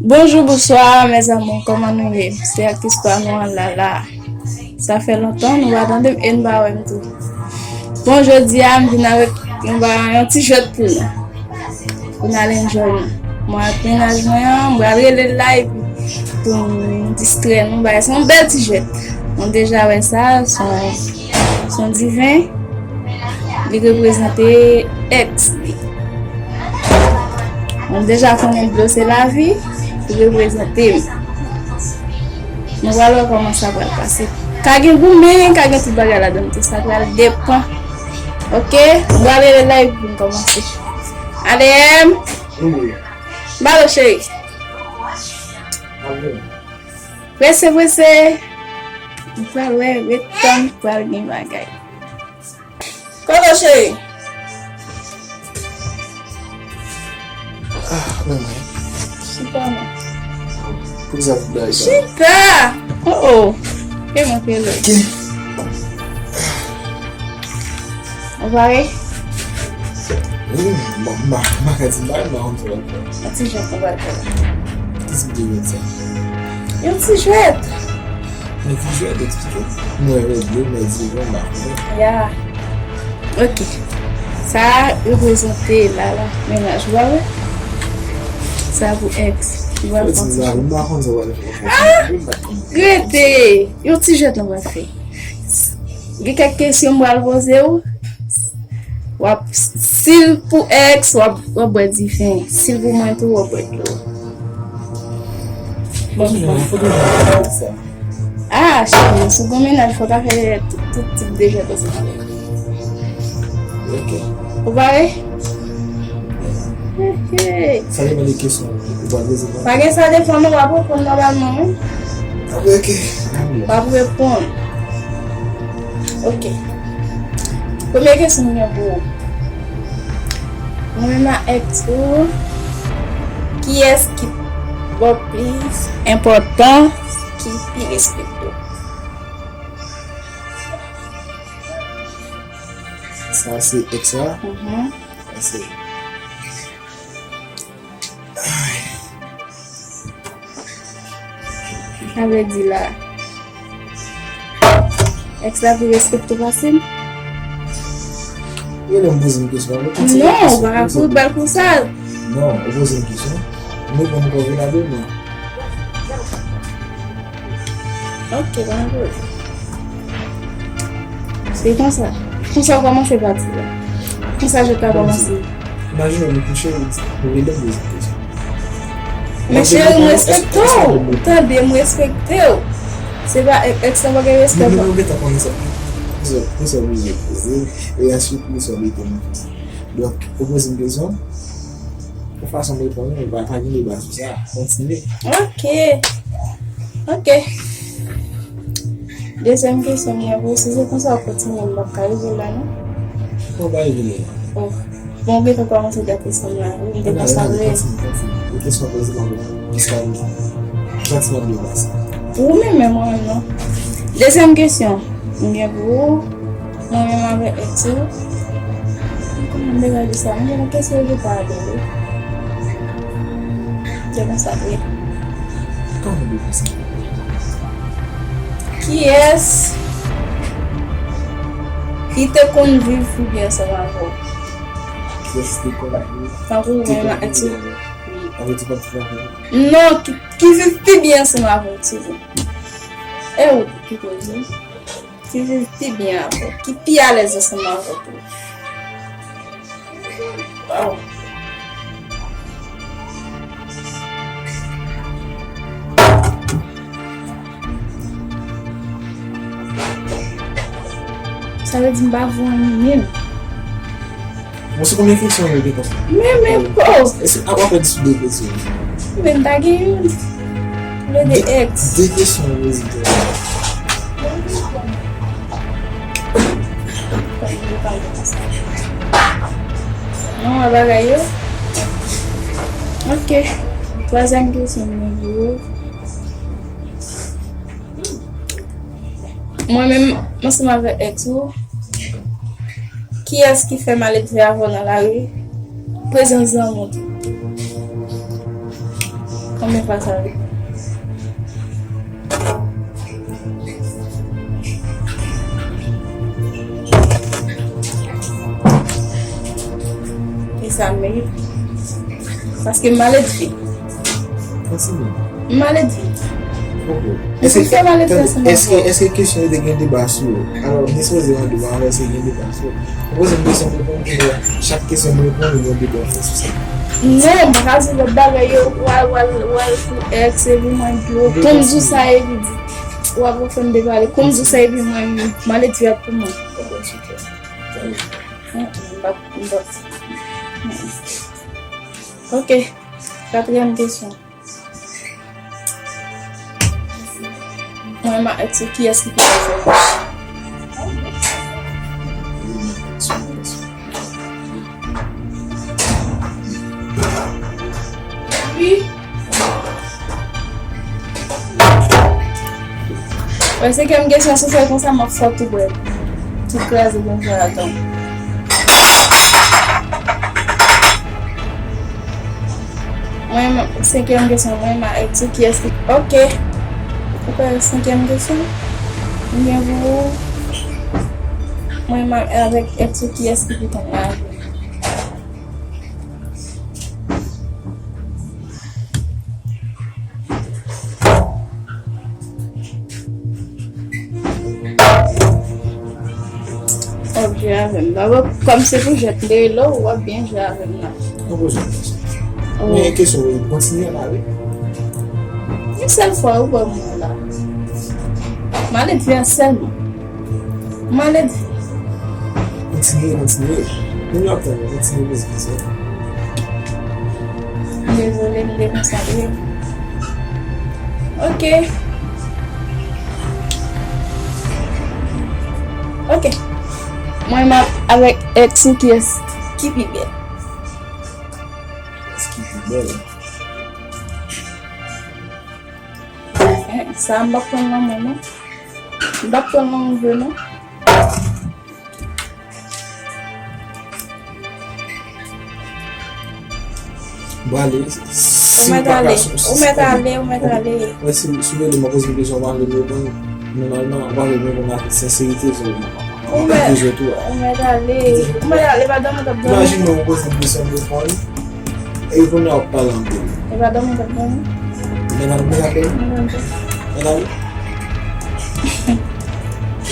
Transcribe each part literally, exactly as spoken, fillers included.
Bonjou, bonswa, mes amours, kòman nou ye? Se ak istwa nou an la la. Sa fè lontan nou pa tande m e nou pa wè m tou. Bon, jodi a m vin avèk yon ba-, yon ti jwèt pou nou. Pou n al enjoy nou. Mwen ak mennaj mwen an, m pral rele l la epi pou n distrè nou, bagay. Se yon bèl ti jwèt. Nou deja wè sa, se yon, se yon diven. Li reprezante èks li. Nou deja konnen dlo se lavi, li reprezante m. Nou pral wè kòman sa pral pase. Ka gen goumen, ka gen tout bagay ladan l tou. Sa pral depann. Oke? M pral rele l la epi pou n kòmanse. Adeyèm. Wi. Balo cheri. Prese, prese. M pral wè, ret tann, pral gen bagay. Kòlò cheri. Ah, men mwen. Chita non. Poukisa tout bagay sa? Chita! Oh oh. Ke mwen ke lè. Ke? Ou pare? Wi, m, m, m, m pa ka di m pare, m pa konn sa w ap fè. Yon ti jwèt nou pral fè la. Ki tip de jwèt sa? Yon ti jwèt. Yon ti jwèt, eksplike. Mwen rele, mwen di, bon, m pa konnen. Ya. Ok. Sa a reprezante la, la, mennaj ou, pa vre? Sa pou èks. Ou pral fè yon ti jwèt. M pa konn sa w pral fè. Ah! Rete! Yon ti jwèt nou pral fè. Gen kèk kesyon m pral poze w. W ap, si l pou èks, w ap, w ap bwè diven. Si l pou mwen tou, w ap bwè dlo. Bon, bon. Ah, cheri, si w gon mennaj, fò w ta fè tout, tout tip de jwèt ansanm avè l. Ok. Ou pare? Ok. Sa depann de kesyon ou pral poze mwen. Pa gen sa depann, non, w ap reponn nòmalman, wi. Ah, ok. W ap reponn. Ok. Premye kesyon m gen pou ou. Ou menm ak èks ou, kiyès ki ba w plis enpòtans, ki pi respekte w? Sa se èks la. Mhm. Sa se, ay. Sa vle di la, èks la pi respekte w pase m? Ou genlè poze m kesyon, pa poze m kesyon. Non, ou pa ka fout bal konsa. Non, ou poze m kesyon. M reponn kòm vin avè mwen. Ok, pa gen pwoblèm. Se konsa. Konsa w kòmanse pati la. Konsa jwèt la kòmanse. Imajine w, m kouche, ou rele m, poze m kesyon. Men cheri, m respekte w. Tande, m respekte w. Se pa èk-, èks lan pa gen respè pou mwen. Men ou gentan konnen sa. Poze, poze, poze, poze. E answit, poze, mete m. Donk, ou poze m kesyon. Yon fason m reponn ou, pa, pa gen deba sou sa. Kontinye. Ok. Ok. Dezyèm kesyon m gen pou ou, si se konsa w kontinye, m p ap ka rive la, non? Ou pa rive la. Oh. Bon, ou gentan kòmanse gate san m la, wi, m te konsa vre. Kontinye, kontinye. Yon kesyon poze m ankò. Jiska nou. Jantiman, m pase. Ou menm, men mwen menm, non. Dezyèm kesyon m gen pou ou. Mwen menm avèk èks ou. Mwen konn degaje sa. Mwen gen kesyon yo pa ale wi. Se konsa vre. Kòman de konsa? Kiyès ki te konn viv pi byen ansanm avè w? Kiyès ki te konn viv? Tankou mwen menm ak èks ou. Wi. Avè w te konn viv avè w? Non, ki, ki viv pi byen ansanm avè w, ti wi. E ou ki poze? Ki viv pi byen avè w, ki pi alèz ansanm avè w tou. Waw. Sa vle di m pa vo anyen menm. Bon, se konbyen kesyon yo gen konsa? Men, men, oh! E se, a, w ap pèdi sou de kesyon. Men, m ta gen youn. Le de èks. De kesyon yo poze. Non, a bagay yo. Ok. Twazyèm kesyon, mwen di yo. Mwen menm, ansanm avèk èks ou, kiyès ki fè maledve avè w nan lari? Prezans zanmi w tou. Mwen pa sa wi. E sa m merite. Paske m maledi. Kontinye. M maledi. Ok. M Èske, fè maledi tande, ansanm èske, avè w. Èske kesyon yo te gen deba sou yo? Alò, m te sipoze mande w avan èske gen deba sou yo. Ou poze m kesyon, m reponn, kounye a, chak kesyon m reponn, ou gen deba sou sa. Non, m pa ka di lòt bagay yo, w al, w al, w al pou èks, epi mwen di w, kòm di w sa, epi di, w ap fè m depale, kòm di w sa, epi mwen, maledi ap pou mwen. Ok, m p ap, m p ap. Ok, katriyèm kesyon. Mwen, ma, èks ou kiyès ki pi fè? Wi. Wè, senkyèm kesyon, si w fè konsa, m ap fè w tou bwè. Tou kraze konsa, atann. Mwen, m, senkyèm kesyon, mwen, ma, èks ou kiyès ki, ok. Ok, senkyèm kesyon. Mwen, pou ou, mwen, ma, avèk èks ou kiyès ki pi konn lari? W ap jwe avè m. Dabò, kòm se pou jwèt m te rele w, w ap byen jwe avè m la. Non, pa bezwen konsa. Oh. Men kesyon, wi, kontinye la, wi. Yon sèl fwa, ou ban mwen la. Maledi a sèlman. Maledi. Kontinye, kontinye. Moun yo ap tann, kontinye poze kesyon. Dezole, m dekonsantre. Ok. Ok. Mwen, m ap avèk èks ou, kiyès ki pi bèl? Kiyès ki pi bèl? Eh, sa m p ap pran nan men non. M p ap pran nan men vre non. Bon, ale, si m pa ka, si, ou mèt ale, ou mèt ale. Mwen, si, si w rele m, poze m kesyon, m pa vle reponn. Nòmalman, m pa vle reponn avèk senserite, so, m ap jwe tou a. Ou mèt ale, ou mèt ale, pa dòmi, m t ap dòmi. Imajine w poze m kesyon, m reponn. E kounye a w ap pale anpil. E pa dòmi w t ap dòmi? Mèt al, mèt al dòmi? Mèt al dòmi. Mèt al.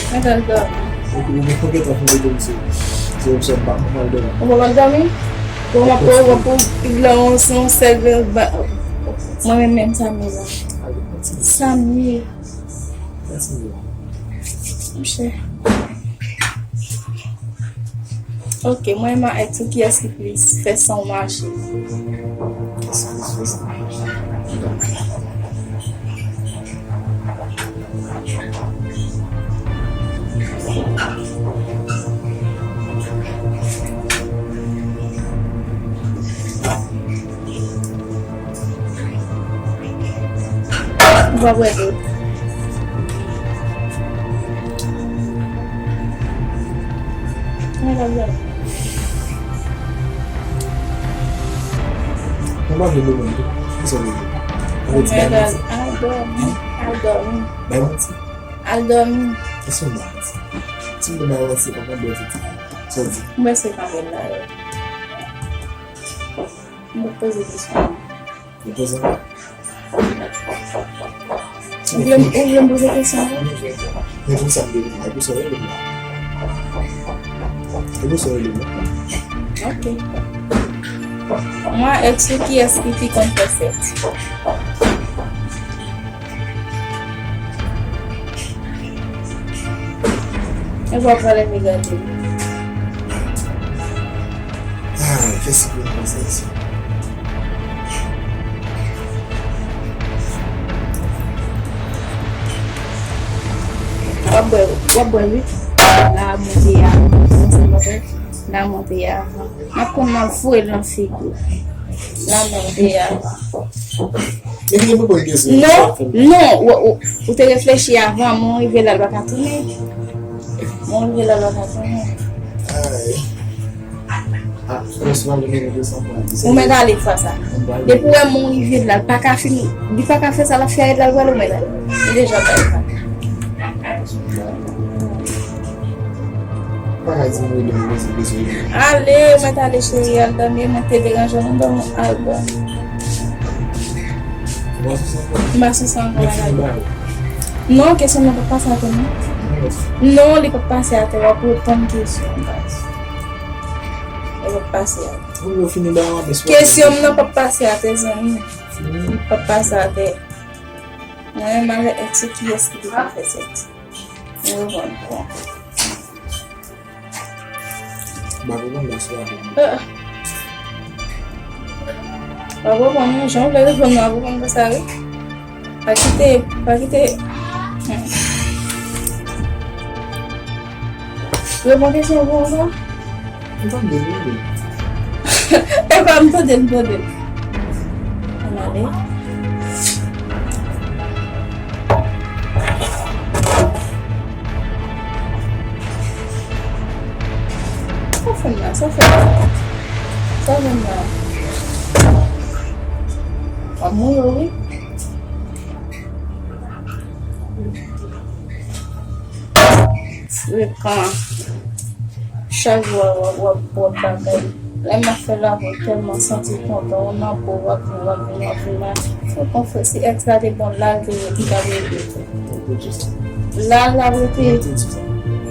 Mèt al dòmi. Ou, ou, ou gentan fin mete m sou, sou opsyon pa, pa al dòmi. Ou pa al dòmi? Ou ap, ou ap, ou ap, ou ap, mwen menm, menm Samy la. Samy. Mèsi. Monchè. Ok, mwen ma èks ou kiyès ki plis fè san w mache? Kiyès ki plis fè san w mache? Ou pa bwè dlo. Mwen pa bwè. Mwen pa vle dlo mwen tou. Kisa w vle di? Mwen al dòmi. Al dòmi. Bay manti. Al dòmi. Kisa w bay manti? Si m te bay manti, pa konn bwè tete. Sa w di? Mwen se pa bwè la. Mwen poze kesyon. Ou poze. Ou vle, ou vle m poze kesyon an? Men pou sa m te vin la, e pou sa w rele m la. E pou sa w rele m la. Ok. Mwen, èks ou kiyès ki pi konn fè fèt? E w ap pale m gade. Ah, fè sipè konsa isi. W ap bwè, w ap bwè wi. La monte a. La monte a. M ap konn nan foure nan figi w. La monte a. Men ki te pwopoze kesyon. Non, non, ou, ou, ou te reflechi avan, men w rive la, l pa ka tounen. Men w rive la, l pa ka tounen. Ay. Ah, frè, si w ap vin resantan, se Ou mèt ale fwa sa. Depi w wè moun rive la, l pa ka fini. Li pa ka fè sa l ap fè a, l al wè l, ou mèt ale. Li deja bay sa. Pa ka di mwen de mwen se bezwen. Ale, ou mèt ale cheri, al dòmi, mwen te deranje w nan dòmi, al dòmi. M pa sou sa ankò. M pa sou sa ankò, Mwen fini bagay. Non, kesyon nan pa pase atè non. Non, li pa pase atè, w ap reponn kesyon, baz. Li pa pase atè. Ou yo fini ba w apre sou Kesyon m nan p ap pase atè, zanmi. Li p ap pase atè. Mwen menm avèk èks ou, kiyès ki te ka fè sèks? Mwen reponn, bon. M pa konprann nan sou avè m. Ah. W ap reponn, non, jan w vle reponn, w ap reponn konsa, wi. Pa kite, pa kite. Hmm. Reponn kesyon pou mwen. M tande l, m tande l. E pa m tande l, m tande l. Ann ale. Sa fè m la, sa fè m la. Sa fè m la. W ap mouri, wi. Frekan. Chak jou w ap, w ap, w ap bagay. Lè m ap fè lavi, w tèlman santi kontan, w nan po, w ap vin, w ap vin, w ap vin la. Frekan, frè, si èks la te bon, la l te, li t ap rete. La l ap rete.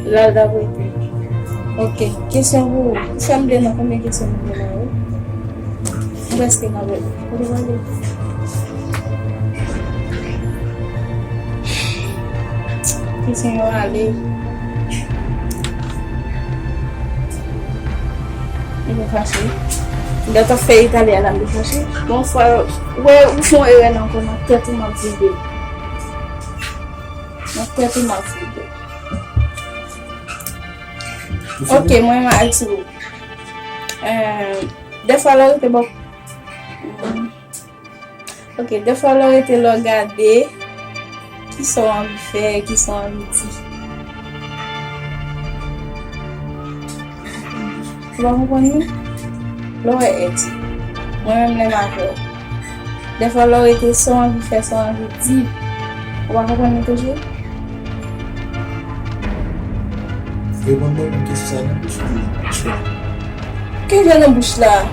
La l t ap rete. Ok. Kesyon pou ou. Ou fè m de nan konbyen kesyon m gen la, wi? M prèske nan bèl. Kote w ale? Kesyon yo ale. Li pa fache. Lè t ap fè Itali a la, m te fache. Bon, fwa, wè, ou fè yon erè nan kò, nan tèt ou, m ap vide. Nan tèt ou, m ap vide. Ok, mwen, mwen ak sou. Euh, dèfwa lè w rete bò. Ok, dèfwa lè w rete lè w gade, kisa w anvi fè, kisa w anvi di. Ou pa konprann li? Lè w wè èks, mwen menm lè m avè w. Dèfwa lè w rete, sa w anvi fè, sa w anvi di, ou pa konprann li toujou? Reponn mwen yon kesyon sa nan bouch ou nan bouch la. Ki jan nan bouch la?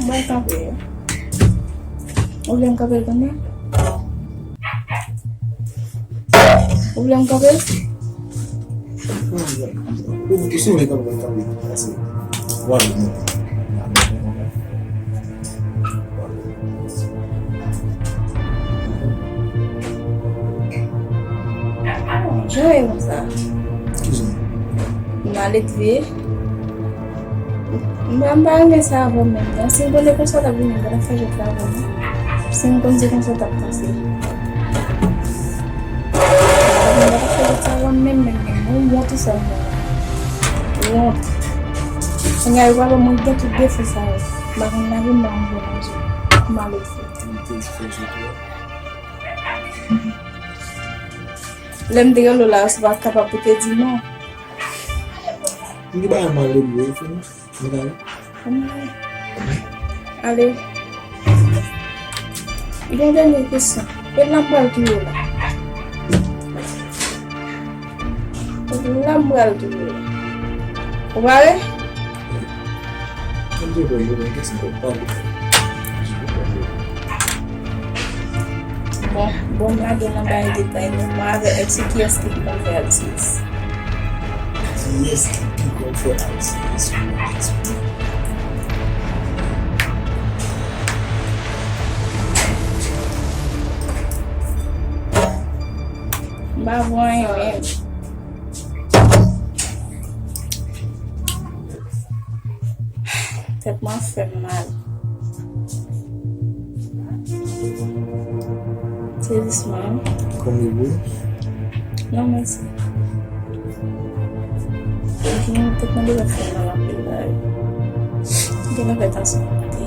Mwen kanpe. Ou vle m kanpe l kounye a? Ou vle m kanpe l? Ou, ou si w vle kanpe, kanpe. Pase. W ale, non. Jan e konsa. Kijan? Maledve. M pa, m pa renmen sa avè w menm non. Si m konnen konsa w t ap vini, m pa t ap fè jwèt la avè w non. Si m konn se konsa w t ap pase. M pa t ap fè jwèt sa avè w menm, menm, menm. Ou wont ou sa m wont. Wont. Kounye a yo pral wè mwen gen tout defo sa yo. M pa konn lave m, m pa konn fè manje. Maledve. M te di fè jwèt la. Lè m te rele w la, ou pa t kapab pou te di non. M te bay mal de bro, wi, fini. Mwen ale. Ale. Gen dènye kesyon. E la m pral touye w la. La m pral touye w la. Ou pare? Bon, bon, m lage nan bay detay, men mwen avè èks ou, kiyès ki pi konn fè atis? Kiyès ki pi konn fè atis? M pa pran anyen menm. Tèt mwen ap fè m mal. Sezisman. Kòm e bri? Non, mèsi. Tèt mwen deja fè m mal anpil la. M te nan fè tansyon monte.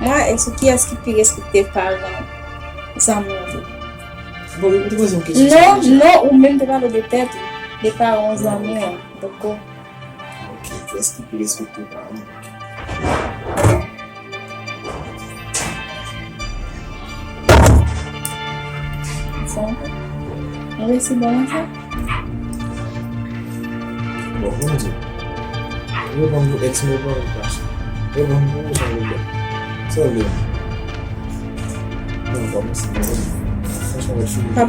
Mwen, èske kiyès ki pi respekte paran zanmi w yo? Bon, ou te poze yon kesyon sou Non, non, ou menm te pale de tèt ou, de paran zanmi w. Donk, Ok, kiyès ki pi respekte paran? Sa, nou resi bon nan sa? Bon, mwen di, reponn pou ex mwen, reponn pou kache. Reponn pou ou, jan ou vle. Sa w vle. Non, pa mwen, se mwen. Franchman, mwen fini. Pa,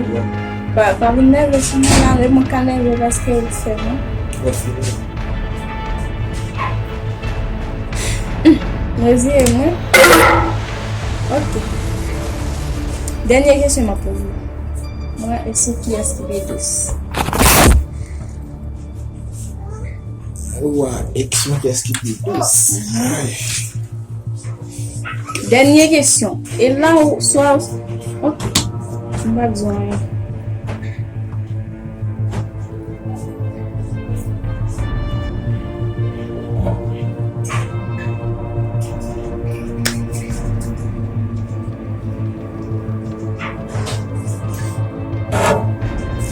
pa, pa vin nève sou mwen la, lè mwen ka nève paske ou fè mwen. Mwen fini. Reziye mwen. Ok. Dènye kesyon m ap poze. Mwen, e sou kiyès ki pi dous? Ou a, ex mwen, kiyès ki pi dous? Ay. Dènye kesyon. E la ou swa, ok. M pa di w anyen.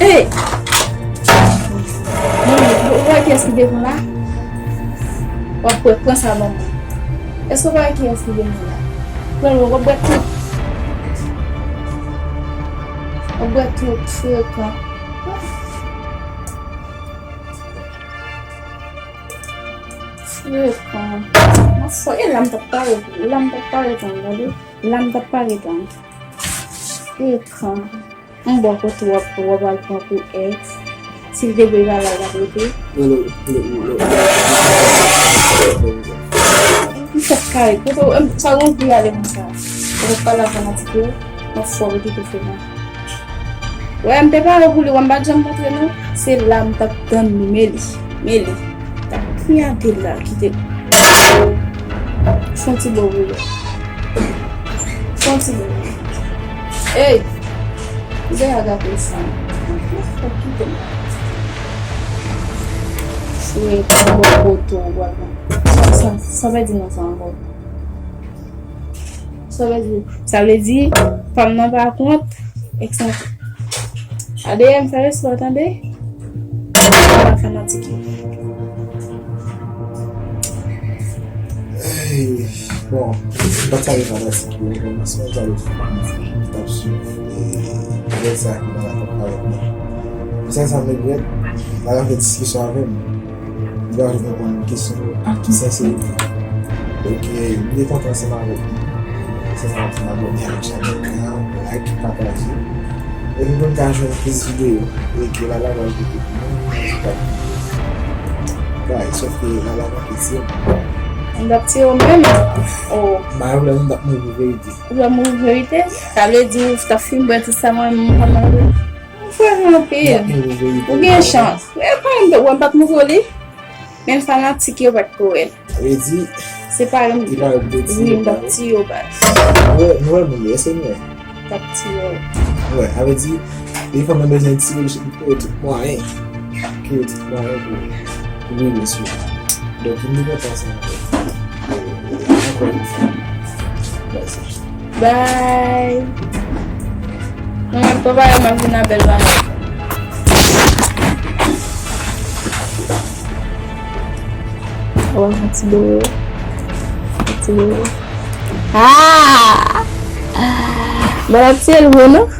Hey! Ou wè kiyès ki devan la? W ap pran, pran sa ban mwen. Èske w pa wè kiyès ki devan la? Pran l, w ap bwè tout. W ap bwè tout, frekan. Frekan. Mwen fò, e la m t ap pale, la m t ap pale tan, gade. La m t ap pale tan. Frekan. M bò kote w ap, w ap al pran pou ex. Si l te vle pale, l ap rete. Non, non, non, non, non. M fèk kare. Kote w, sa w anvi ale konsa? Ou pale a fanatik yo, mwen fò rete te fè mwen. Wè, m te pare pou li, wè, m pa t janm montre non. Se la m t ap tann li, men li, men li. T ap kiyate la, kite. Fon ti bò pou li. Fon ti bò. Ey! Ou deja gate san. Fòk kite m. Fwe, ti bò kote w, wè. Sa, sa, sa vle di non sa ankò. Sa vle di, sa vle di, fanm nan pa kont, ex lan. Adeyè, m fè respè w, tande? Ala fanatik yo. Ey, bon, m pa t sa gen fanatik yo, men se yon zòt fanatik ki t ap swiv, e, avèk sa ki nan la t ap parèt la. Pou sa, sa m regrèt, la, l ap fè diskisyon avè m. Li pa vle reponn kesyon yo ak senserite. Donk, eh, m te kontan ansanm avèk nou, ansanm avèk nou, abòne ak chanèl la, like, pataje. Epi pou n ka jwenn plis videyo, e ke Lala pral pote pou nou, rezilta videyo. Bay, sòf ke Lala manke tiye m. M t ap tiye w menm? Oh. M pa vle, m t ap mouri pou verite. Ou t ap mouri pou verite? Sa vle di ou t ap fin bwè tout sa mwen menm m t ap manje? Ou fè m anpil. Ou gen chans. E pa m, wè m pa t montre w li. Men fanatik yo pa t ko wè. Sa vle di, se pa yon, li pa yon betiz, wi, m t ap tiye w baz. Nou wè, nou wè moun yo, èske nou wè? M t ap tiye w. Wè, sa vle di, defwa mwen bezwen tiye l, se pou kreye tout mwayen. Kreye tout mwayen pou, pou rive sou li. Donk, m te kontan sa. Ankò yon fwa. Mèsi. Bye. Mwen menm, papa yo, m ap vin a bèl bagay. Ou wè yon ti dlo. Ti dlo. Ah! Bon, ap tiye l vre, non?